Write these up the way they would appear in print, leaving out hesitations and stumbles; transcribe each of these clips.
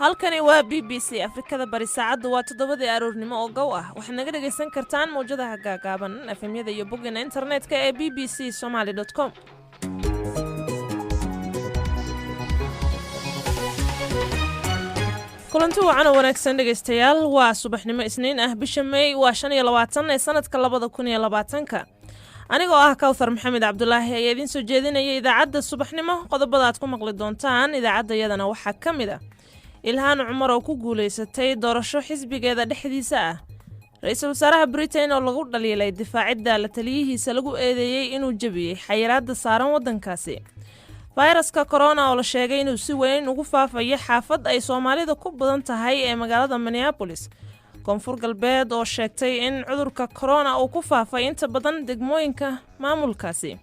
Halkani waa BBC Afrikada Bari. Saacaddu waa 7-dii aroornimo oo gow ah. Waxaad naga dhegaysan kartaan mawjadaha gaagaaban, FM-yada iyo boggeena internetka ee bbcsomaly.com. Kulanti wacan oo wanaagsan, dhegaystayaal. Waa subaxnimo Isniin ah, bisha Mey waa 25 ee sanadka 2020-ka. Anigoo ah Kawthar Maxamed Cabdulaahi ayaa idiin soo jeedinaya idaacadda subaxnimo. Qodobada aad ku maqli doontaan idaacaddayadana waxaa ka mid ah Ilhaan Cumar oo ku guulaysatay doorasho xisbigeeda dhexdiisa ah, ra-iisul wasaaraha Britain oo lagu dhaliilay difaacidda la taliyihiisa lagu eedeeyey inuu jebiyey xayiraadda saaran waddankaasi, fayraska korona oo la sheegay inuu si weyn ugu faafayo xaafad ay Soomaalida ku badan tahay ee magaalada Minneapolis, Koonfur Galbeed oo sheegtay in cudurka korona uu ku faafay inta badan degmooyinka maamulkaasi,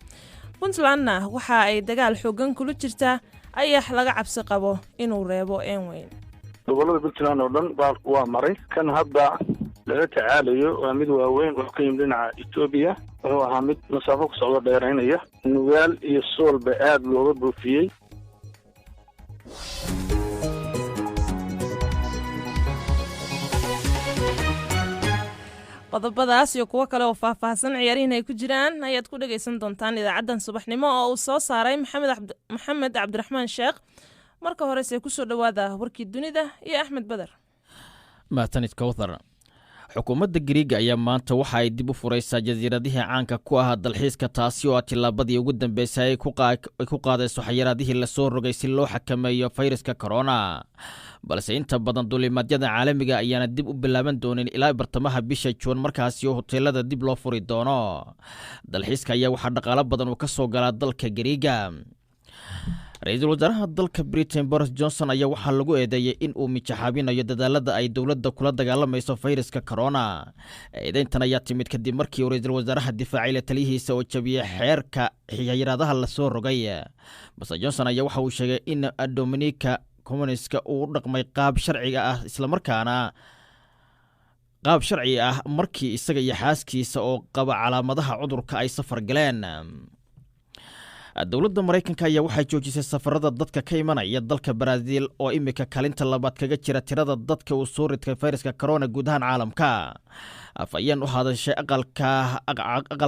Puntlandna waxa ay dagaal xoogan kula jirtaa ayax laga cabsi qabo inuu reebo een weyn. Gobollada Puntland oo dhan baalku waa maray. Kan hadda lala tacaalayo waa mid waaweyn oo ka yimid dhinaca Etoobiya. Wuxuu ahaa mid masaafo ku socdo dheeraynaya. Nugaal iyo Soolba aad looga buufiyey. Qodobadaas iyo kuwo kale oo faahfaahsan, ciyaarihiin ay ku jiraan, ayaad ku dhegaysan doontaan idaacaddan subaxnimo oo uu soo saaray Maxamed Cabdiraxmaan Sheekh. Marka horese kusoo dhowaada warkii dunida iyo Axmed Beder. Mahadsanid, Kowthar. Xukuumadda Gariiga ayaa maanta waxa ay dib u furaysaa jasiiradihii caanka ku ahaa dalxiiska, taasi oo ah tillaabadii ugu dambeysay ay ku qaadayso xayiraadihii lasoo rogay si loo xakameeyo fayraska corona. Balse inta badan duulimaadyada caalamiga ayaana dib u bilaaban doonin ilaa bartamaha bisha Juun, markaasi oo hoteelada dib loo furi doono. Dalxiiska ayaa waxaa dhaqaalo badan uu ka soo galaa dalka Gariiga. Ra-iisul wasaaraha dalka Britain Boris Johnson ayaa waxaa lagu eedeeyey in uu mijaxaabinayo dadaalada ay dowladda kula dagaalamayso fayraska corona. Eedeyntan ayaa timid kadib markii uu ra-iisul wasaaraha difaacay la taliyihiisa oo jabiyey xeerka xayiraadaha lasoo rogay. Mr Johnson ayaa waxa uu sheegay in Dominic Cummings-ka uu u dhaqmay qaab sharciga ah, islamarkaana qaab sharci ah, markii isaga iyo xaaskiisa oo qaba calaamadaha cudurka ay safar galeen. Dowladda Maraykanka ayaa waxay joojisay safarada dadka ka imanaya dalka Brazil, oo imika kaalinta labaad kaga jira tirada dadka uu soo ridkay fayraska corona guud ahaan caalamka. Afhayeen u hadashay Aqalka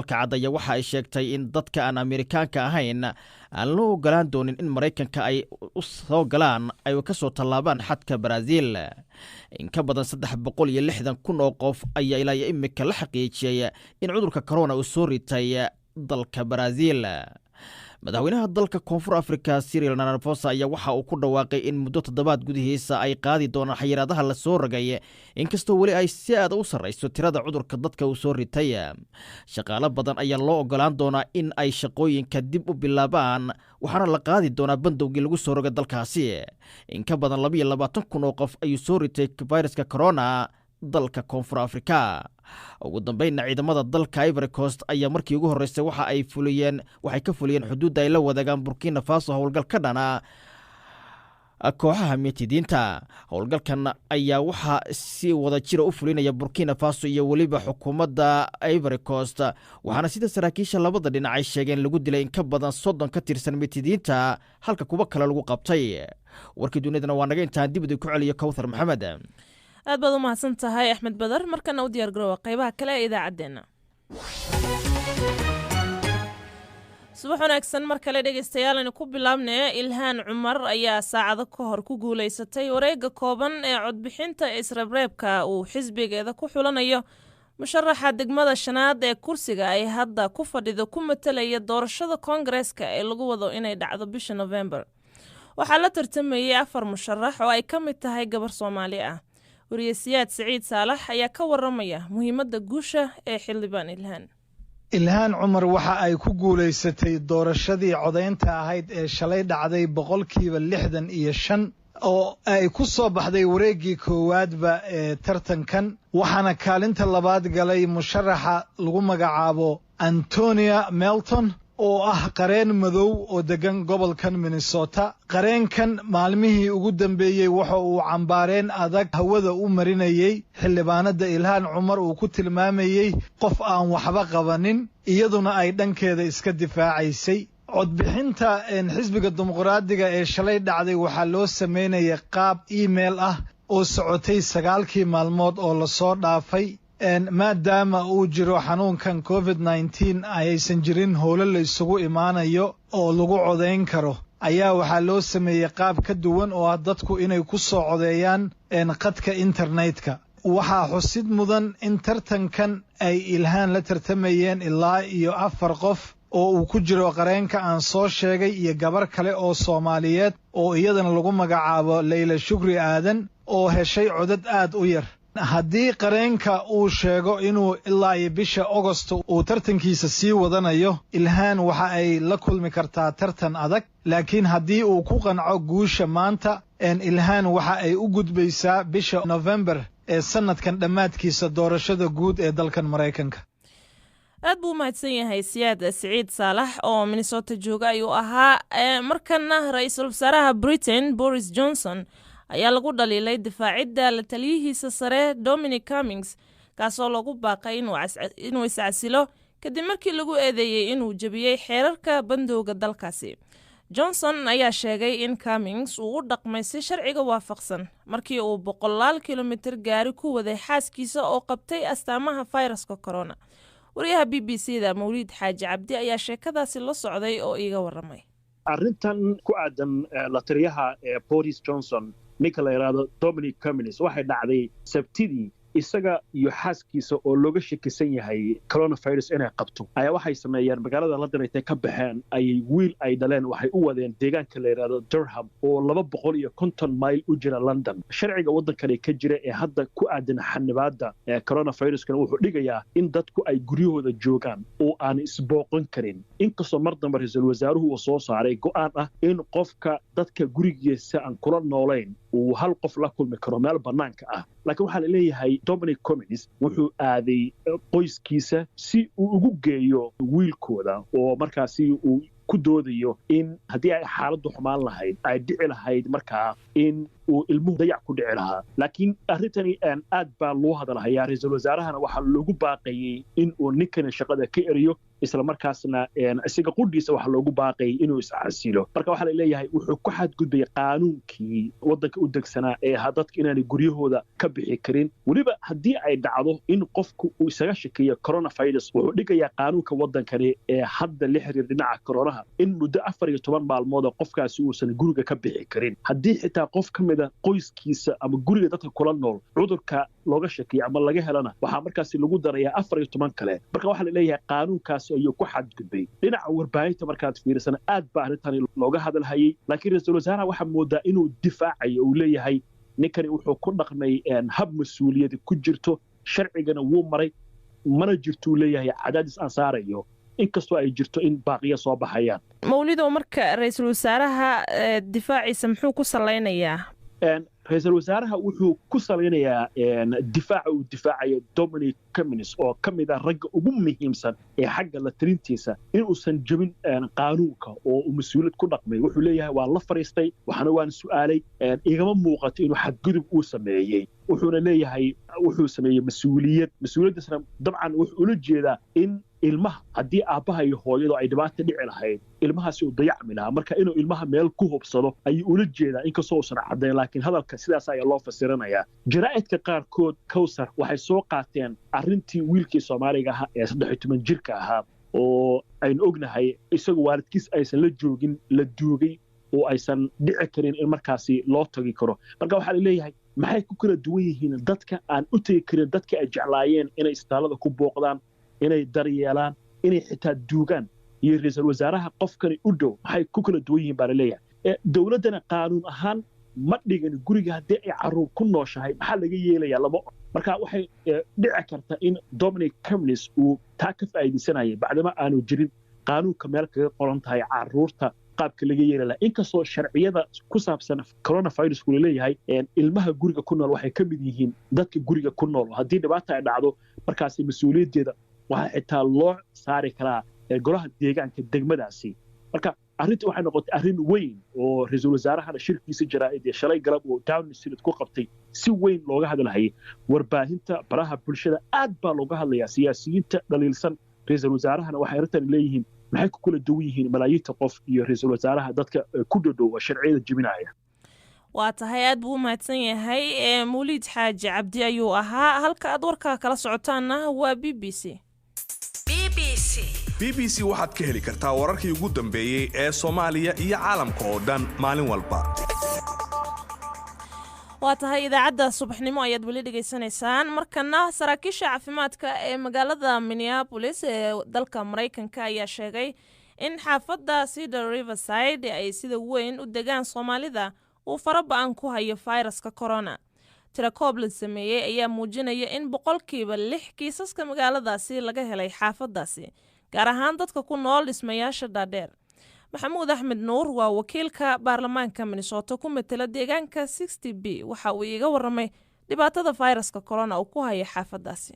Cad ayaa waxa ay sheegtay in dadka aan Amerikaanka ahayn aan loo ogolaan doonin in Maraykanka ay u soo galaan ay kasoo tallaabaan xadka Brazil. In ka badan 360,000 oo qof ayaa ilaa imika la xaqiijiyey in cudurka corona uu soo ritay dalka Brazil. Madaxweynaha dalka Koonfur Africa Cyril Ramaphosa ayaa waxa uu ku dhawaaqay in muddo toddobaad gudihiisa ay qaadi doonaan xayiraadaha lasoo rogay, inkastoo weli ay si aad u sarrayso tirada cudurka dadka uu soo ritay. Shaqaalo badan ayaa loo ogolaan doonaa in ay shaqooyinka dib u bilaabaan, waxaana la qaadi doonaa bandowgii lagu soo rogay dalkaasi. In ka badan 22,000 oo qof ayuu soo ritay fayraska corona dalka Koonfur Afrika. Ugu dambeynna, ciidamada dalka Ivory Coast ayaa markii ugu horreysay waxa ay fuliyeen waxay ka fuliyeen xuduudda ay la wadaagaan Burkina Faso howlgal ka dhana kooxaha mitidiinta. Howlgalkan ayaa waxaa si wada jira u fulinaya Burkina Faso iyo weliba xukuumadda Ivory Coast, waxaana sida saraakiisha labada dhinac ay sheegeen lagu dilay in ka badan 30 ka tirsan mitidiinta, halka kuwo kale lagu qabtay. Warkii dunidana waa naga intaan. Dibida ku celiyo Kowthar Maxamed. Aad baad u mahadsan tahay, Axmed Badar. Markana u diyaar garoowa qaybaha kale ee idaacaddeenna. Subax wanaagsan mar kale, dhegeystayaal. Aynu ku bilaabnee, Ilhaan Cumar ayaa saacado ka hor ku guuleysatay wareegga kooban ee codbixinta isreebreebka uu xisbigeeda ku xulanayo musharaxa degmada shanaad ee kursiga ay hadda ku fadhido ku matalaya doorashada koongareeska ee lagu wado inay dhacdo bisha November. Waxaa la tartamayay afar musharax oo ay ka mid tahay gabar Soomaali ah. Wariye Siyaad Siciid Saalax ayaa ka waramaya muhiimadda guusha ee xildhibaan Ilhaan. Ilhaan Cumar waxa ay ku guulaysatay doorashadii codaynta ahayd ee shalay dhacday 65%, oo ay ku soo baxday wareeggii koowaadba ee tartankan. Waxaana kaalinta labaad galay musharaxa lagu magacaabo Antonia Melton, oo ah qareen madow oo deggan gobolkan Minnesota. Qareenkan maalmihii ugu dambeeyey waxa uu cambaareen adag hawada u marinayey xildhibaanada Ilhaan Cumar, uu ku tilmaamayey qof aan waxba qabanin, iyaduna ay dhankeeda iska difaacaysay. Codbixinta xisbiga Dimuqraadiga ee shalay dhacday waxaa loo sameynaya qaab email ah oo socotay 9kii maalmood oo lasoo dhaafay. Maadaama uu jiro xanuunkan COVID-19, aysan jirin howlo la isugu imaanayo oo lagu codayn karo, ayaa waxaa loo sameeyey qaab ka duwan oo ah dadku inay ku soo codeeyaan qadka internetka. Waxaa xusid mudan in tartankan ay Ilhaan la tartamayeen ilaa iyo afar qof, oo uu ku jiro qareenka aan soo sheegay iyo gabar kale oo Soomaaliyeed oo iyadana lagu magacaabo Leyla Shukri Aadan, oo heshay codad aad u yar. Haddii qareenka uu sheego inuu ilaa iyo bisha Ogosto uu tartankiisa sii wadanayo, Ilhaan waxa ay la kulmi kartaa tartan adag, laakiin haddii uu ku qanco guusha maanta, Ilhaan waxa ay u gudbaysaa bisha Nofembar ee sanadkan dhammaadkiisa doorashada guud ee dalkan Maraykanka. Aad buu u mahadsan yahay Siyaad Siciid Saalax oo Minnesota jooga ayuu ahaa. Markana, ra-iisul wasaaraha Britain Boris Johnson ayaa lagu dhaliilay difaacidda la taliyihiisa sare Dominic Cummings, kaasoo lagu baaqay inuu iscasilo kadib markii lagu eedeeyey inuu jebiyey xeerarka bandowga dalkaasi. Johnson ayaa sheegay in Cummings uu u dhaqmay si sharciga waafaqsan markii uu boqolaal kilomitir gaari ku waday xaaskiisa oo qabtay astaamaha fayraska corona. Wariyaha BBC da Mawliid Xaaji Cabdi ayaa sheekadaasi la socday oo iiga waramay. Arrintan ku aadan la taliyaha Boris Johnson, ninka la yidhaahdo Dominic Cummings, waxay dhacday Sabtidii. Isaga iyo xaaskiisa oo looga shakisan yahay coronavirus inay qabto ayaa waxay sameeyeen, magaalada London intay ka baxeen ayay wiil ay dhaleen waxay u wadeen deegaanka la yidhaahdo Durham oo 250 mayl u jira London. Sharciga waddankani ka jira ee hadda ku aadan xanibaadda coronaviruskana wuxuu dhigayaa in dadku ay guryahooda joogaan oo aan isbooqan karin, inkastoo mar dambe ra-iisul wasaaruhu uu soo saaray go'aan ah in qofka dadka gurigiisa aan kula noolayn uu hal qof la kulmi karo meel bannaanka ah. Laakiin waxaa la leeyahay Dominic Cummings wuxuu aaday qoyskiisa si uu ugu geeyo wiilkooda, oo markaasi uu ku doodayo in haddii ay xaaladdu xumaan lahayd ay dhici lahayd markaa in uu ilmuhu dayac ku dhici lahaa. Laakiin arrintani aad baa loo hadalhayaa. Ra-iisul wasaarahana waxaa loogu baaqayey in uu ninkani shaqada ka eriyo, isla markaasna isaga qudhiisa waxaa loogu baaqayay inuu iscasilo. Marka waxaa la leeyahay wuxuu ku xadgudbay qaanuunkii waddanka u degsanaa ee ahaa dadka inaanay guryahooda ka bixi karin, weliba haddii ay dhacdo in qofku uu isaga shakiyo coronavirus. Wuxuu dhigayaa qaanuunka waddankani ee hadda la xiriir dhinaca coronaha in muddo 14 maalmooda qofkaasi uusan guriga ka bixi karin. Haddii xitaa qof ka mida qoyskiisa ama guriga dadka kula nool cudurka looga shakiyo ama laga helana, waxaa markaasi lagu darayaa 14 kale. Marka waxaa la leeyahay qaanuunkaasi ayuu ku xadgudbay. Dhinaca warbaahinta markaad fiirisana aad baa arrintani looga hadalhayay, laakiin ra-iisul wasaaraha waxaa moodaa inuu difaacayo, uu leeyahay ninkani wuxuu ku dhaqmay hab mas-uuliyadi ku jirto, sharcigana wuu maray, mana jirtuu leeyahay cadaadis aan saarayo, inkastoo ay jirto in baaqiya soo baxayaan. Mawlidow, marka ra-iisul wasaaraha difaaciisa muxuu ku salaynayaa? Ra-iisul wasaaraha wuxuu ku salaynayaa difaaca uu difaacayo Dominic Cummings, oo ka mid ah ragga ugu muhiimsan ee xagga la talintiisa, inuusan jebin qaanuunka oo uu mas-uuliyad ku dhaqmay. Wuxuu leeyahay waan la fadhiistay, waxna waan su'aalay, igama muuqato inuu xadgudub uu sameeyey. Wuxuuna leeyahay wuxuu sameeyey mas-uuliyad. Mas-uuliyaddiisna dabcan wuxuu ula jeedaa in ilmaha haddii aabbaha iyo hooyadu ay dhibaata dhici lahayd, ilmahaasi uu dayacmi lahaa, marka inuu ilmaha meel ku hubsado ayuu ula jeedaa, inkastoo uusan caddayn, laakiin hadalka sidaas ayaa loo fasiranayaa. Jaraa'idka qaarkood, Kowsar, waxay soo qaateen arrintii wiilkii Soomaaliga ahaa ee 13 jirka ahaa, oo aynu ognahay isagu waalidkiis aysan la joogin, la duugay oo aysan dhici karin in markaasi loo tagi karo. Marka waxaa la leeyahay maxay ku kala duwan yihiin dadka aan u tegi karin dadka ay jeclaayeen inay isbitaallada ku booqdaan, inay daryeelaan, inay xitaa duugaan, iyo ra-iisul wasaaraha qofkani u dhow, maxay ku kala duwan yihiin baa la leeyahay. Dowladdana qaanuun ahaan ma dhigan guriga haddii ay carruur ku nooshahay maxaa laga yeelayaa lama. Marka waxay dhici karta in Dominic Cummings uu taa ka faa'iidaysanayay, bacdama aanu jirin qaanuunka meel kaga qoran tahay carruurta qaabka laga yeeli lahaa, inkastoo sharciyada ku saabsan coronavirusku laleeyahay ilmaha guriga ku nool waxay ka mid yihiin dadka guriga ku nool, haddii dhibaata ay dhacdo markaasi mas-uuliyaddeeda waxaa xitaa loo saari karaa golaha deegaanka degmadaasi. Marka arrinta waxay noqotay arrin weyn oo ra-iisul wasaarahana shirkiisa jaraa'id ee shalay galab uu Downing Street ku qabtay si weyn looga hadalhayay. Warbaahinta, baraha bulshada aad baa looga hadlayaa. Siyaasiyiinta dhaliilsan ra-iisul wasaarahana waxay arrintan leeyihiin Maxay ku kala duwan yihiin malaayiinta qof iyo ra-iisul wasaaraha dadka ku dhodhow sharciyada jebinaya? Waa tahay, aad buu u mahadsan yahay. Mawliid Xaaji Cabdi ayuu ahaa. Halka aad warkaa kala socotaanna waa BBC. BBC waxaad ka heli kartaa wararkii ugu dambeeyey ee Soomaaliya iyo caalamka oo dhan maalin walba. Waa tahay, idaacadda subaxnimo ayaad weli dhegaysanaysaan. Markana saraakiisha caafimaadka ee magaalada Minneapolis ee dalka Maraykanka ayaa sheegay in xaafadda Cedar Riverside ay sida weyn u degaan Soomaalida uu fara ba'an ku hayo fayraska corona. Tirakoob la sameeyey ayaa muujinaya in 6% kiisaska magaaladaasi laga helay xaafaddaasi, gaar ahaan dadka ku nool dhismayaasha dhaadheer. Maxamuud Axmed Nuur waa wakiilka baarlamaanka Minnesota ku matela deegaanka 60B. Waxa uu iiga waramay dhibaatada fayraska corona uu ku haya xaafaddaasi.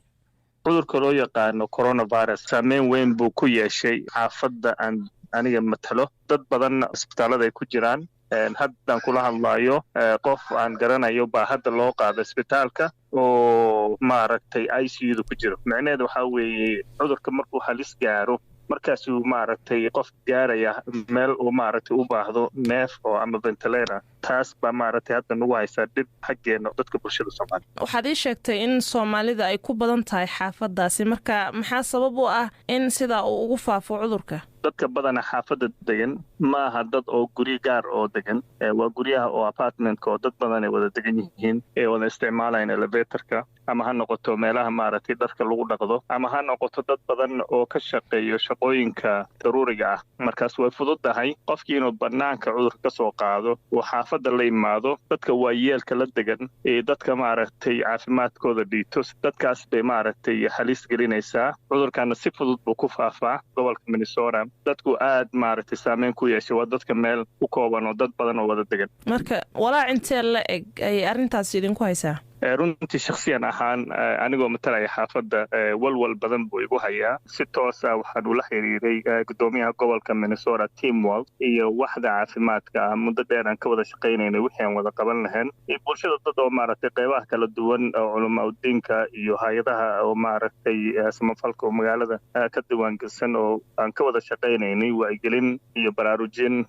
Cudurka loo yaqaano coronavirus saameyn weyn buu ku yeeshay xaafadda aan aniga matalo. Dad badan isbitaallada ay ku jiraan. Haddaan kula hadlaayo, qof aan garanayo baa hadda loo qaada isbitaalka oo maaragtay ICU-da ku jiro. Micnaheedu waxaa weeye, cudurka markuu halis gaaro, markaasuu maaragtay qof gaaraya meel uu maaragtay u baahdo neef oo ama ventilator. Taas baa maaragtay hadda nagu haysaa dhib xaggeena dadka bulshada Soomaaliya. Waxaad ii sheegtay in Soomaalida ay ku badan tahay xaafaddaasi. Marka maxaa sabab u ah in sidaa uu ugu faafo cudurka? Dadka badana xaafadda degan maaha dad oo guryo gaar oo degan. Waa guryaha oo apartmentka oo dad badan ay wada degan yihiin, ee wada isticmaalayan elevatorka, ama ha noqoto meelaha maaragtay dharka lagu dhaqdo, ama ha noqoto dad badan oo ka shaqeeyo shaqooyinka daruuriga ah. Markaas way fududahay qofkii inuu bannaanka cudurka ka soo qaado uu xaafadda la imaado. Dadka waayeelka la degan ee dadka maaragtay caafimaadkooda dhiito, dadkaas bay maaragtay halis gelinaysaa. Cudurkana si fudud buu ku faafaa. Gobolka Minnesota dadku aad maaragtay saameyn ku yeeshay waa dadka meel ku kooban oo dad badan oo wada degan. Marka walaac intee la eg ayay arrintaasi idinku haysaa? Runtii, shakhsiyan ahaan, anigoo matalaya xaafadda, walwal badan buu igu hayaa. Si toos ah waxaan ula xiriiray guddoomiyaha gobolka Minnesota, Tim Walz, iyo waxda caafimaadka ah. Muddo dheer aan ka wada shaqaynaynay wixii aan wada qaban lahayn, iyo bulshada dad oo maaragtay qeybaha kala duwan oo culamaa udiinka iyo hay-adaha oo maaragtay samafalka oo magaalada ka diiwaangelsan oo aan ka wada shaqaynaynay wacyigelin iyo baraarujin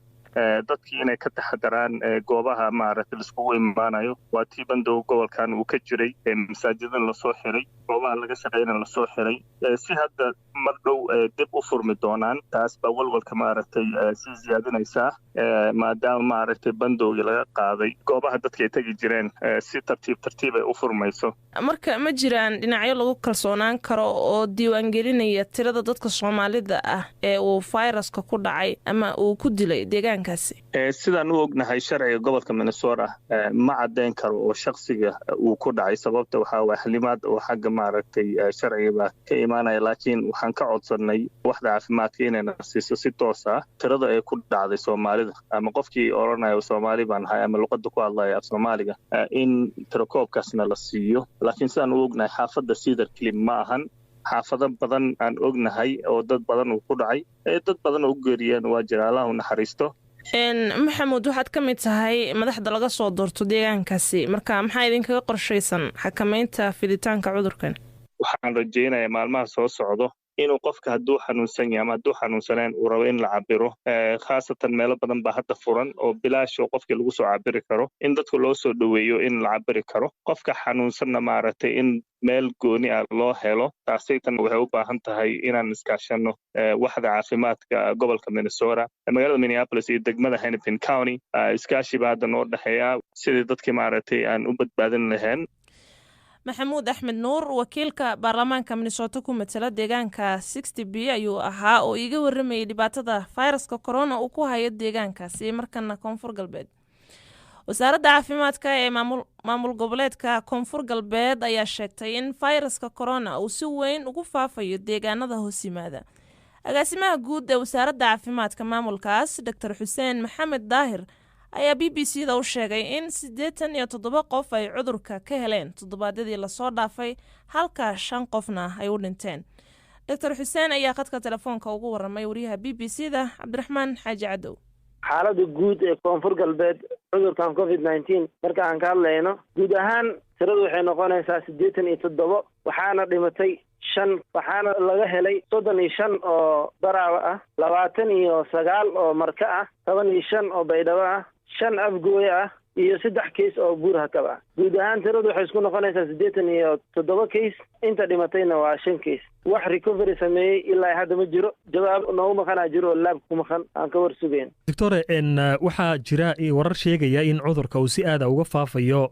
dadkii inay ka taxadaraan goobaha maaragtay laiskugu imaanayo. Waa tii bandow gobolkan uu ka jiray, masaajidada lasoo xiray, goobaha laga shaqaynaya lasoo xiray. Si hadda mar dhow dib u furmi doonaan, taas baa walwalka maaragtay sii siyaadinaysaa, maadaama maaragtay bandowgii laga qaaday goobaha dadka ay tegi jireen, si tartiib tartiib ay u furmayso. Marka ma jiraan dhinacyo lagu kalsoonaan karo oo diiwaangelinaya tirada dadka Soomaalida ah ee uu fayraska ku dhacay ama uu ku dilay deegaankaasi? Sidaan u ognahay, sharciga gobolka Minnesota ma caddayn karo oo shaksiga uu ku dhacay. Sababta waxaa waay xalimaad oo xagga maaragtay sharciga baa ka imaanaya, laakiin waxaan ka codsanay waxda caafimaadka inayna siiso si toos ah tirada ay ku dhacday Soomaalida, ama qofkii odhanaya Soomaali baan ahay ama luqadda ku hadlaya af Soomaaliga, in tirakoobkaasna la siiyo. Laakiin sidaan u ognahay, xaafadda Cedar Clip ma ahan, xaafado badan aan ognahay oo dad badan uu ku dhacay ee dad badan oo u geeriyeen waa jira. Allah u naxariisto. Maxamuud, waxaad ka mid tahay madaxda laga soo doorto deegaankaasi. Marka maxaa idinkaga qorshaysan xakameynta fiditaanka cudurkan? Waxaan rajaynayaa maalmaha soo socdo inuu qofka hadduu xanuunsan yahay ama hadduu xanuunsaneen uu rabo in la cabiro, khaasatan meelo badan baa hadda furan oo bilaash oo qofkii lagu soo cabiri karo, in dadku loo soo dhoweeyo in la cabiri karo. Qofka xanuunsanna maaragtay in meel gooni ah loo helo. Taasaytan waxay u baahan tahay inaan iskaashano waxda caafimaadka gobolka Minnesota, magaalada Minneapolis iyo degmada Hennepin County. Iskaashi baa hadda noo dhexeeya sidii dadkii maaragtay aan u badbaadin lahayn. Maxamuud Axmed Nuur, wakiilka baarlamaanka Minnesota ku matala deegaanka 60B ayuu ahaa oo iiga waramayay dhibaatada fayraska corona uu ku hayo deegaankaasi. Markana Koonfur Galbeed. Wasaaradda caafimaadka ee maamul goboleedka Koonfur Galbeed ayaa sheegtay in fayraska corona uu si weyn ugu faafayo deegaanada hoos yimaada. Agaasimaha guud ee wasaaradda caafimaadka maamulkaas, Doctor Xuseen Maxamed Daahir, ayaa BBC da u sheegay in 87 qof ay cudurka ka heleen toddobaadyadii lasoo dhaafay, halka shan qofna ay u dhinteen. Doctor Xuseen ayaa khadka telefoonka ugu waramay wariyaha BBC da, Cabdiraxmaan Xaaji Cadow. Xaaladda guud ee Koonfur Galbeed cudurkan COVID-19 marka aan ka hadlayno, guud ahaan tiradu waxay noqonaysaa 87, waxaana dhimatay 5, waxaana laga helay 35 oo Baraawe ah, 29 oo Marka ah, 15 oo Baydhabo ah, 5 Afgooye ah iyo 3 case oo Buur Hakab ah. Guud ahaan tiradu waxay isku noqonaysaa 87 case, inta dhimatayna waa 5 case. Wax recovery sameeyey ilaa hadda ma jiro, jawaab noogu maqanaa jiro oo laabka ku maqan aan ka war sugayn. Doctore, waxaa jira warar sheegaya in cudurka uu si aada uga faafayo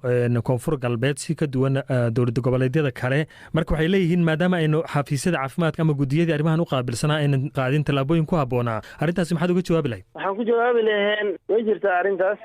Koonfur Galbeed si ka duwan dowlad goboleedyada kale. Marka waxay leeyihiin maadaama aynu xafiisyada caafimaadka ama guddiyadii arrimahan u qaabilsanaa aynan qaadin tallaabooyin ku habboonaa, arrintaasi maxaad uga jawaabi lahayd? Waxaan ku jawaabi laheen, way jirtaa arrintaas.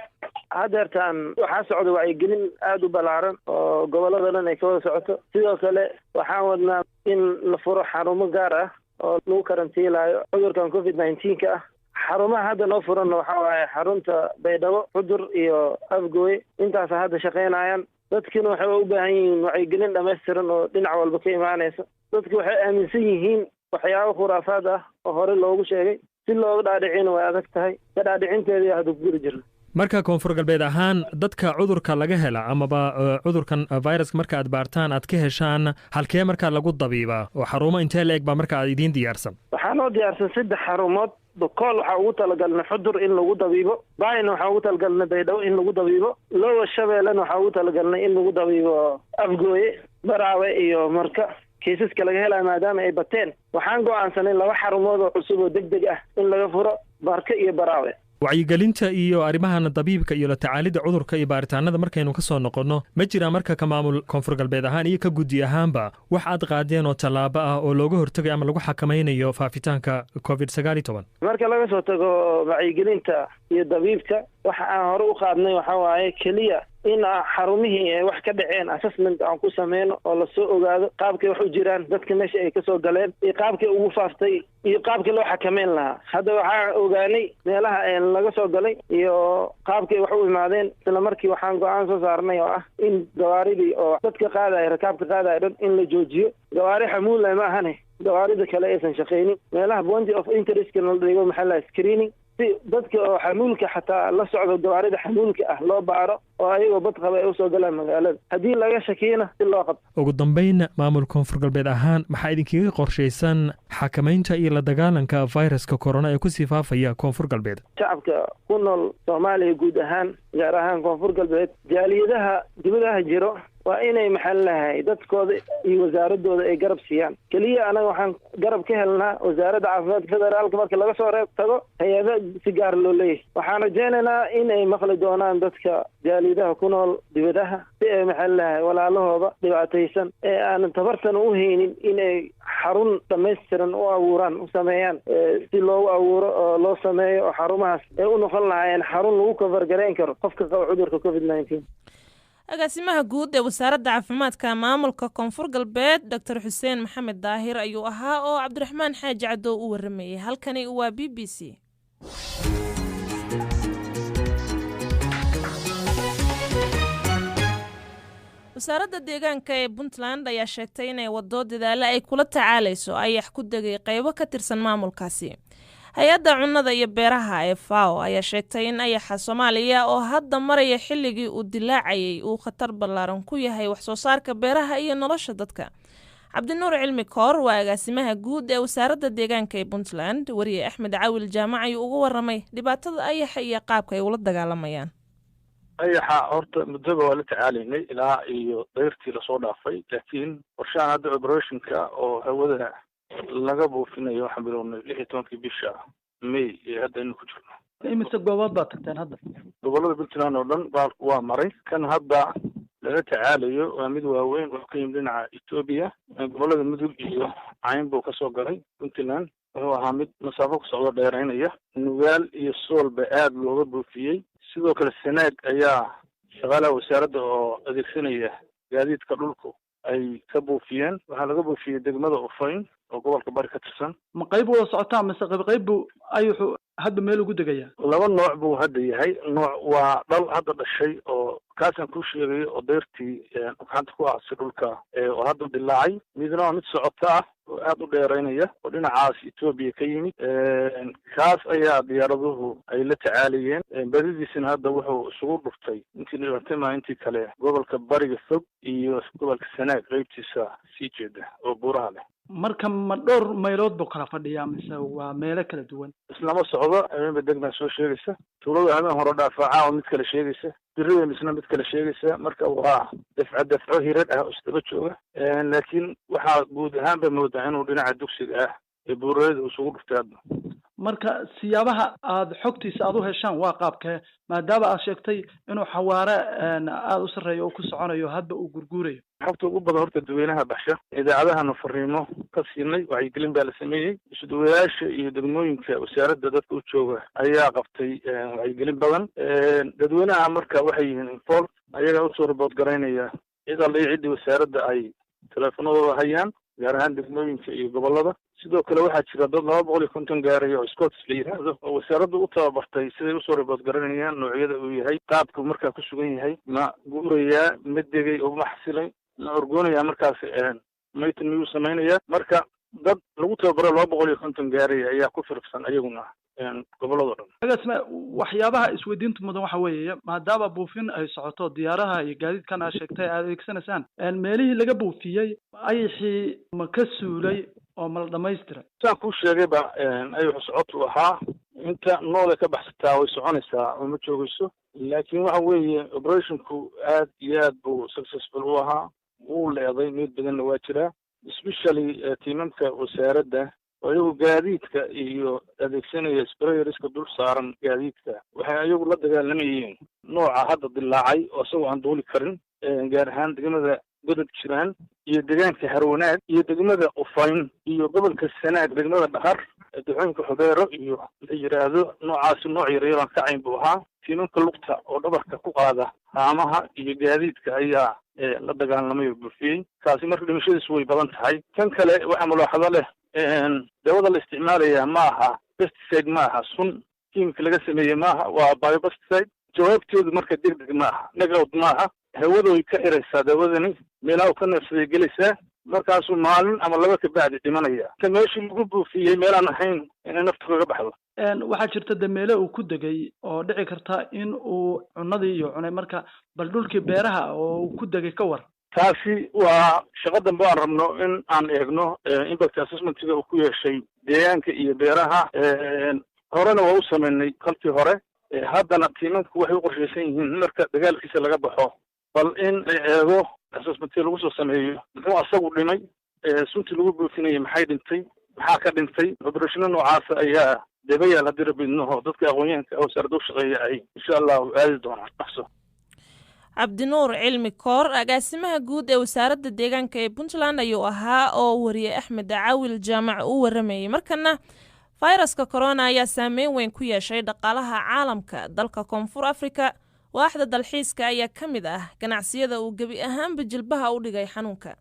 Haddeertaan waxaa socda wacyigelin aada u ballaaran oo gobollada dhan ay ka wada socoto. Sidoo kale waxaan wadnaa in la furo xarumo gaar ah oo lagu karantiilaayo cudurkan COVID-19-ka ah. Xarumaha hadda noo furanna waxaa waaye xarunta Baydhabo, Xudur iyo Afgooye. Intaasa hadda shaqaynayaan. Dadkiina waxay u baahan yihiin wacyigelin dhammaystiran oo dhinac walba ka imaanaysa. Dadku waxay aaminsan yihiin waxyaabo khuraafaad ah oo hore loogu sheegay, si looga dhaadhicina way adag tahay, ka dhaadhicinteedii hadda ku guri jirna. Marka Koonfur Galbeed ahaan dadka cudurka laga hela amaba cudurkan viruska marka aad baartaan aad ka heshaan, halkee markaa lagu dabiibaa oo xarumo intee la eg baa marka aad idiin diyaarsan? Waxaa noo diyaarsan 3 xarumood. Bokool waxaa ugu talagalnay Xudur in lagu dabiibo, Baayna waxaa ugu talagalnay Baydhabo in lagu dabiibo, Lowa Shabeellena waxaa ugu talagalnay in lagu dabiibo Afgooye, Baraawe iyo Marka. Kiisaska laga helaya maadaama ay bateen, waxaan go'aansanay 2 xarumood oo cusub oo deg deg ah in laga furo Barka iyo Baraawe. Wacyigelinta iyo arrimahan dabiibka iyo la tacaalidda cudurka iyo baaritaanada markaynu ka soo noqonno, ma jiraa marka ka maamul Koonfur Galbeed ahaan iyo ka guddi ahaanba wax aad qaadeen oo tallaabo ah oo looga hortegayo ama lagu xakamaynayo faafitaanka COVID-19? Marka laga soo tago wacyigelinta iyo dabiibka, waxa aan hore u qaadnay waxaa waaye keliya in xarumihii ay wax ka dhaceen assessment aan ku sameyno oo lasoo ogaado qaabkay wax u jiraan, dadka meesha ay kasoo galeen iyo qaabkay ugu faaftay iyo qaabkii loo xakameyn lahaa. Hadda waxaa ogaanay meelaha laga soo galay iyo qaabkay wax u imaadeen. Isla markii waxaan go-aan soo saarnay oo ah in gawaaridii oo dadka qaadaya, rakaabka qaadaya dhan in la joojiyo. Gawaari xamuula ma ahane, gawaarida kale aysan shaqaynin. Meelaha point of interest la dhigo, maxaa la screening, si dadka oo xamuulka xataa la socdo gawaarida xamuulka ah loo baaro oo ayagoo bad qaba ay usoo galaan magaalada, haddii laga shakiyana si loo qabto. Ugu dambayn, maamul Koonfur Galbeed ahaan maxaa idinkaga qorshaysan xakamaynta iyo la dagaalanka viruska corona ee kusii faafaya Koonfur Galbeed? Shacabka ku nool Soomaaliya guud ahaan, gaar ahaan Koonfur Galbeed, jaaliyadaha dibadaha jiro, waa inay maxaa lahay dadkooda iyo wasaaradooda ay garab siiyaan. Keliya anaga waxaan garab ka helnaa Wasaaradda Caafimaadka Federaalka, marka laga soo reeb tago hay-ada si gaar loo leeyahay. Waxaan rajaynaynaa in ay maqli doonaan dadka jaaliyadaha ku nool dibadaha, si ay maxaa lahay walaalahooda dhibaataysan ee aanan tabartan u haynin in ay xarun dhammaystiran u abuuraan, u sameeyaan, si loogu abuuro oo loo sameeyo oo xarumahaas ay u noqon lahaayeen xarun lagu kafargarayn karo qofka qaba cudurka COVID-19. Agaasimaha guud ee Wasaaradda Caafimaadka maamulka Koonfur Galbeed, Doctor Xuseen Maxamed Daahir ayuu ahaa oo Cabdiraxmaan Xaaji Cadow u waramayay. Halkani waa BBC. Wasaaradda deegaanka ee Puntland ayaa sheegtay inay wado dadaalo ay kula tacaalayso ayax ku degay qeybo ka tirsan maamulkaasi. Hay-adda cunnada iyo beeraha ee FAO ayaa sheegtay in ayaxa Soomaaliya oo hadda maraya xilligii uu dilaacayay uu khatar ballaaran ku yahay waxsoo saarka beeraha iyo nolosha dadka. Cabdinuur Cilmi Koor waa agaasimaha guud ee Wasaaradda Deegaanka ee Puntland. Wariye Axmed Cawil Jaamac ayuu uga waramay dhibaatada ayaxa iyo qaabka ay ula dagaalamayaan. Ayaxa horta muddoba waa la tacaalaynay ilaa iyo dayrtii lasoo dhaafay, laakiin qorshahan hadda operationka oo hawada laga buufinayo waxaan bilownay 16-kii bisha May ee hadda aynu ku jirno. Imise goobood baad tagteen hadda? Gobollada Puntland oo dhan baalku waa maray. Kan hadda lala tacaalayo waa mid waaweyn, wuxuu ka yimid dhinaca Etoobiya, gobollada Mudug iyo Cayn buu kasoo galay Puntland. Wuxuu ahaa mid masaafo ku socdo dheeraynaya, Nugaal iyo Soolba aada looga buufiyey. Sidoo kale Sanaag ayaa shaqaalaha wasaaradda oo adeegsanaya gaadiidka dhulku ay ka buufiyeen. Waxaa laga buufiyey degmada Ufayn oo gobolka Bari ka tirsan. Ma qayb wada socotaa mise qayb qayb buu ayuxu Hadba meel ugu degaya? Laba nooc buu hadda yahay. Nooc waa dhal hadda dhashay oo kaasaan kuu sheegay oo deyrtii gacanta ku aasay dhulka oo hadda dilaacay. Midna waa mid socota ah oo aada u dheeraynaya oo dhinacaas Etoobiya ka yimid. Kaas ayaa diyaaraduhu ay la tacaalayeen. Badidiisina hadda wuxuu isugu dhuftay intii dhibatay intii kale gobolka Bariga Fog iyo gobolka Sanaag qeybtiisa sii jeeda oo buuraha leh. Marka ma dhowr maylood buu kala fadhiyaa mise waa meelo kala duwan? Islama socdo. Habeenba degmaa soo sheegaysa, tuulada habeen hore dhaafaaca oo mid kale sheegaysa, birida misna mid kale sheegaysa. Marka waa dafco dafco hirar ah oo isdaba jooga, laakiin waxaa guud ahaan ba moodaa inuu dhinaca dugsiga ah ee buuraleyda isugu dhuftay hadda. Marka siyaabaha aada xogtiisa aada u heshaan waa qaabkee, maadaama aad sheegtay inuu xawaare aada u sarreeyo oo ku soconayo, hadba uu gurguurayo? Xogta ugu badan horta dadweynaha baxsha. Idaacadahana fariimo ka siinay, wacyigelin baa la sameeyey. Isuduwayaasha iyo degmooyinka wasaaradda dadka u jooga ayaa qabtay wacyigelin badan. Dadweynaha marka waxay yihiin involve, ayagaa usoo report garaynaya cid alla iyo ciddii wasaaradda ay teleefanadooda hayaan, gaar ahaan degmooyinka iyo gobollada. Sidoo kale waxaa jira dad 250 gaaraya oo spotters la yidhaahdo oo wasaaraddu u tababartay siday usoo report garanayaan noocyada uu yahay, qaabku markaa ku sugan yahay, ma guurayaa, ma degay oo ma xasilay, ma orgoonaya, markaas maytan miyuu samaynayaa. Marka dad lagu tababaro 250 gaaraya ayaa ku firfsan ayaguna gobolladoo dhan. Agaasime, waxyaabaha isweydiinta mudan waxa weeye, maadaama buufin ay socoto, diyaaraha iyo gaadiidkan aad sheegtay aad adeegsanaysaan, meelihii laga buufiyey ayaxii ma ka suulay oo ma la dhamaystiray? Saan kuu sheegay ba, ayaxu socotu ahaa. Inta noole ka baxsataa way soconaysaa oo ma joogayso, laakiin waxa weeye operationku aad iyo aad buu successful u ahaa. Wuu leeday mid badanna waa jiraa, especially tiimamka wasaaradda oo iyagu gaadiidka iyo adeegsanaya sprayerska dul saaran gaadiidka. Waxay ayagu la dagaalamayeen nooca hadda dilaacay oo isagoo aan duuli karin, gaar ahaan degmada Godob Jiraan iyo deegaanka Harwanaag iyo degmada Ufayn iyo gobolka Sanaag degmada Dhahar, degmooyinka Xubeero iyo la yiraahdo. Noocaasi nooc yaryaraan kacayn buu ahaa. Tiimamka lugta oo dhabarka ku qaada haamaha iyo gaadiidka ayaa la dagaalamay oo buufiyey kaasi. Marka dhimashadiisu way badan tahay. Kan kale waxaa mulaaxado leh, dawada la isticmaalayaa ma aha pesticide, ma aha sun kiimika laga sameeyey maaha, waa biopesticide. Jawaabteedu marka degdeg ma aha, knockout ma aha. Hawada way ka xiraysaa dawadani, meelaha u ka neefsaday gelaysaa, markaasuu maalin ama laba ka bacdi dhimanaya. Ta meeshii lagu buufiyey meelaan ahayn inay naftu kaga baxdo. Waxaa jirta de meele uu ku degay oo dhici karta in uu cunadii iyo cunay. Marka bal dhulkii beeraha oo uu ku degay ka war. Taasi waa shaqo dambe aan rabno in aan eegno impact assessmentiga uu ku yeeshay deegaanka iyo beeraha. Horena waa u sameynay kaltii hore, haddana tiimanku waxay u qorshaysan yihiin marka dagaalkiisa laga baxo bal in la eego assessmentiga lagu soo sameeyo, muxuu asagu dhimay, suntii lagu buufinayay maxay dhintay, maxaa ka dhintay. Operationo noocaasa ayaa daba yaal haddii Rabbi idnaho dadka aqoonyahanka wasaaradda u shaqeeya ay insha Allahu aadi doonaan dhaqso. Cabdinuur Cilmi Koor, agaasimaha guud ee Wasaaradda Deegaanka ee Puntland ayuu ahaa oo wariyey Axmed Caawil Jaamac u waramayey. Markana, fayraska corona ayaa saameyn weyn ku yeeshay dhaqaalaha caalamka. Dalka Koonfur Afrika, waaxda dalxiiska ayaa ka mid ah ganacsiyada uu gebi ahaanba jilbaha u dhigay xanuunka.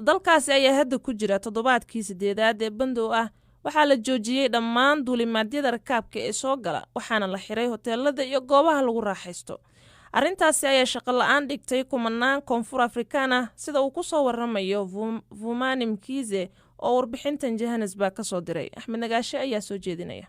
Dalkaasi ayaa hadda ku jira toddobaadkii sideedaad ee bandow ah. Waxaa la joojiyey dhammaan duulimaadyada rakaabka ee soo gala, waxaana la xiray hoteelada iyo goobaha lagu raaxaysto. Arrintaasi ayaa shaqo la-aan dhigtay kumanaan Koonfur Afrikaan ah, sida uu ku soo waramayo Vumani Mkize oo warbixintan Johannesburg ka soo diray. Axmed Nagaashe ayaa soo jeedinaya.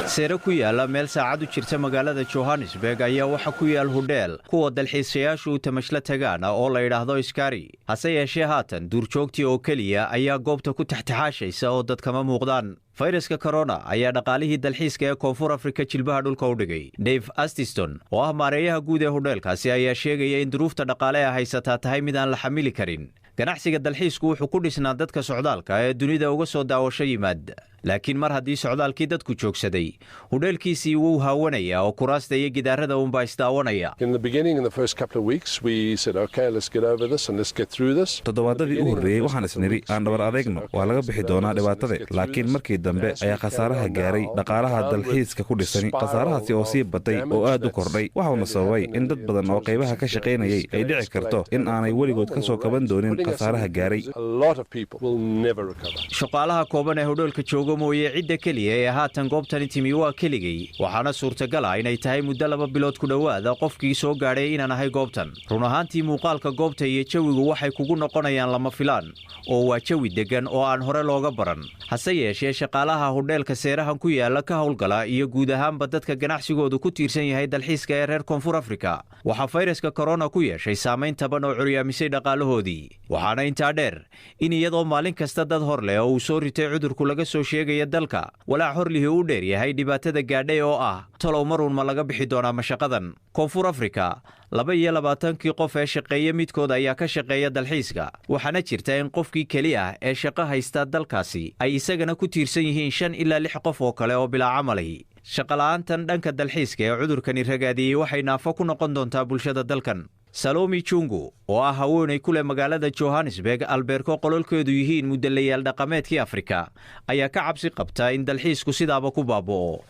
Seere ku yaala meel saacad u jirta magaalada Johannesburg ayaa waxa ku yaal hudheel kuwa dalxiisayaashu u tamashla tagaan oo la yidhaahdo Iskari. Hase yeeshee, haatan duurjoogtii oo keliya ayaa goobta ku taxtaxaashaysa oo dadkama muuqdaan. Fayraska korona ayaa dhaqaalihii dalxiiska ee Koonfur Afrika jilbaha dhulka u dhigay. Dave Astiston oo ah maareeyaha guud ee hudheelkaasi ayaa sheegaya in duruufta dhaqaale ee haysataa tahay mid aan la xamili karin. Ganacsiga dalxiisku wuxuu ku dhisnaa dadka socdaalka ee dunida uga soo daawasho yimaad, laakiin mar haddii socdaalkii dadku joogsaday, hudheelkiisii wuu haawanayaa oo kuraasta iyo gidaarada uunbaa isdaawanaya. Toddobaadadii u horreeyey waxaan isnidhi, aan dhabar adeegno, waa laga bixi doonaa dhibaatada, laakiin markii dambe ayaa khasaaraha gaaray dhaqaalaha dalxiiska ku dhisani, khasaarahaasi oo sii batay oo aad u kordhay, waxauna sababay in dad badan oo qaybaha ka shaqaynayay ay dhici karto in aanay weligood ka soo kaban doonin khasaaraha gaaray. Shaqaalaha kooban ee hudheelka jooga joogo mooye cidda keliya ee haatan goobtani timi waa keligay, waxaana suurtagal ah inay tahay muddo 2 bilood ku dhowaada qofkii soo gaadhay inaan ahay goobtan. Run ahaantii muuqaalka goobta iyo jawigu waxay kugu noqonayaan lama filaan, oo waa jawi deggan oo aan hore looga baran. Hase yeeshee shaqaalaha hudheelka seerahan ku yaala ka howlgala iyo guud ahaanba dadka ganacsigoodu ku tiirsan yahay dalxiiska ee reer Koonfur Afrika waxaa fayraska korona ku yeeshay saamayn taban oo curyaamisay dhaqaalahoodii. Waxaana intaa dheer in iyadoo maalin kasta dad hor leh oo uu soo ritay cudurku laga soo sheegaya dalka, walaac horlihii u dheer yahay dhibaatada gaadhay oo ah talow maruun ma laga bixi doonaa mashaqadan. Koonfur Afrika 22kii qof ee shaqeeya midkood ayaa ka shaqeeya dalxiiska, waxaana jirta in qofkii keli ah ee shaqo haysta dalkaasi ay isagana ku tiirsan yihiin 5 ilaa 6 qof oo kale oo bilaa camalay. Shaqala'aantan dhanka dalxiiska ee cudurkani ragaadiyey waxay naafo ku noqon doontaa bulshada dalkan. Salomi Chungu oo ah haweenay ku leh magaalada Johannesburg albeerko qololkeedu yihiin mudalayaal dhaqameedkii Afrika ayaa ka cabsi qabta in dalxiisku sidaaba ku baaba'o.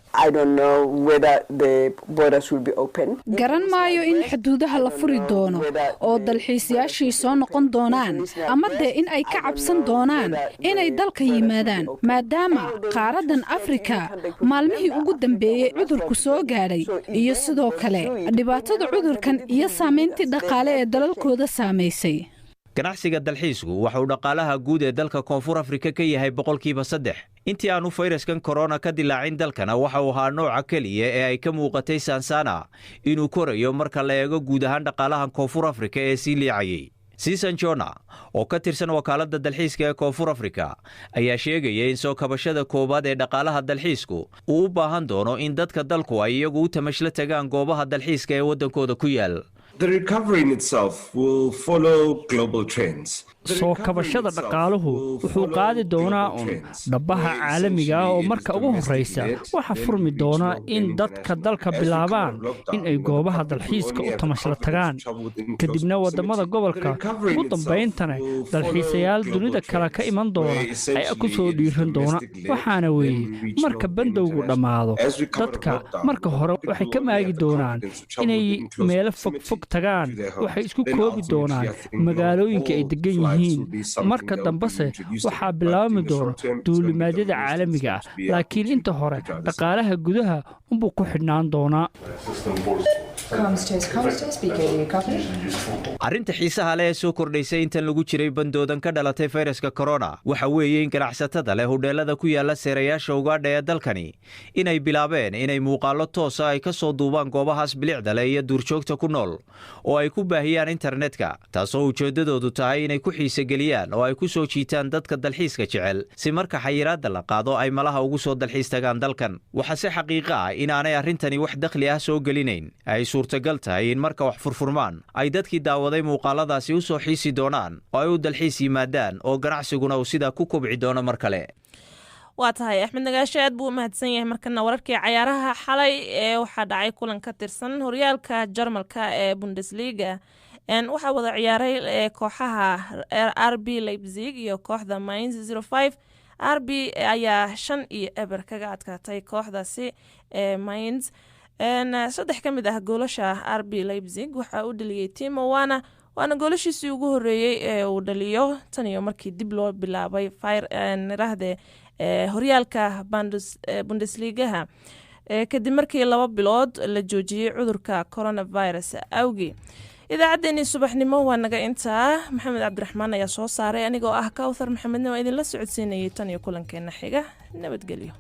Garan maayo in xuduudaha la furi doono oo dalxiisayaashii soo noqon doonaan, ama dee in ay ka cabsan doonaan inay dalka yimaadaan, maadaama qaaraddan Afrika maalmihii ugu dambeeyey cudurku soo gaadhay, iyo sidoo kale dhibaatada cudurkan iyo saamayntii dhaqaale ee dalalkooda saamaysay. Ganacsiga dalxiisku waxauu dhaqaalaha guud ee dalka Koonfur Afrika ka yahay 3%. Intii aanu fayraskan korona ka dilaacin dalkana waxa uu ahaa nooca keliya ee ay ka muuqatay sansana inuu korayo marka la eego guud ahaan dhaqaalahan Koonfur Afrika ee sii liicayay. Season Jona oo ka tirsan wakaaladda dalxiiska ee Koonfur Afrika ayaa sheegaya in soo kabashada koowaad ee dhaqaalaha dalxiisku uu u baahan doono in dadka dalku ay iyagu u tamashla tagaan goobaha dalxiiska ee waddankooda ku yaal. Soo kabashada dhaqaaluhu wuxuu qaadi doonaa un dhabbaha caalamiga ah, oo marka ugu horraysa waxaa furmi doona in dadka dalka bilaabaan in ay goobaha dalxiiska u tamashla tagaan, kadibna waddamada gobolka, ugu dambayntana dalxiisayaal dunida kale ka iman doona ayaa ku soo dhiiran doona. Waxaana weeye marka bandowgu dhammaado, dadka marka hore waxay ka maagi doonaan inay meelo fogfog tagaan, waxay isku koobi doonaan magaalooyinka ay degan yihiin. Marka dambese waxaa bilaabmi doona duulimaadyada caalamiga ah, laakiin inta hore dhaqaalaha gudaha unbuu ku xidhnaan doonaa. Arrinta xiisaha leh ee soo kordhaysay intan lagu jiray bandoodan ka dhalatay fayraska korona waxa weeye in ganacsatada leh hudheelada ku yaala seerayaasha Ugaadha ee dalkani inay bilaabeen inay muuqaallo toosa ay ka soo duubaan goobahaas bilicda leh iyo duurjoogta ku nool oo ay ku baahiyaan internetka, taasoo ujeeddadoodu tahay inay ku xiisogeliyaan oo ay ku soo jiitaan dadka dalxiiska jecel si marka xayiraadda la qaado ay malaha ugu soo dalxiis tagaan dalkan. Waxaase xaqiiqo ah inaanay arrintani wax dakhli ah soo gelinayn, ay suurtagal tahay in marka wax furfurmaan ay dadkii daawaday muuqaaladaasi u soo xiisi doonaan oo ay u dalxiis yimaadaan, oo ganacsiguna uu sidaa ku kobci doono mar kale. Waa tahay, Axmed Nagaashe aad buu u mahadsan yahay. Markana wararkii cayaaraha. Xalay ee waxaa dhacay kulan ka tirsan horyaalka Jarmalka ee Bundesliga. Waxaa wada ciyaaray kooxaha RB Leipzig iyo kooxda Mainz 05. RB ayaa 5-0 kaga adkaatay kooxdaasi ee Mainz. 3 ka mid ah goolasha RB Leipzig waxaa u dhaliyey Timo Werner, waana goolashiisii ugu horeeyey ee uu dhaliyo tan iyo markii dib loo bilaabay rahde horyaalka Bundesligaha, kadib markii 2 bilood la joojiyey cudurka coronavirus awgii. Idaacaddeenii subaxnimo waa naga intaa. Maxamed Cabdiraxmaan ayaa soo saaray, anigoo ah Kawthar Maxamedna waa idinla socodsiinayay. Tan iyo kulankeena xiga, nabadgelyo.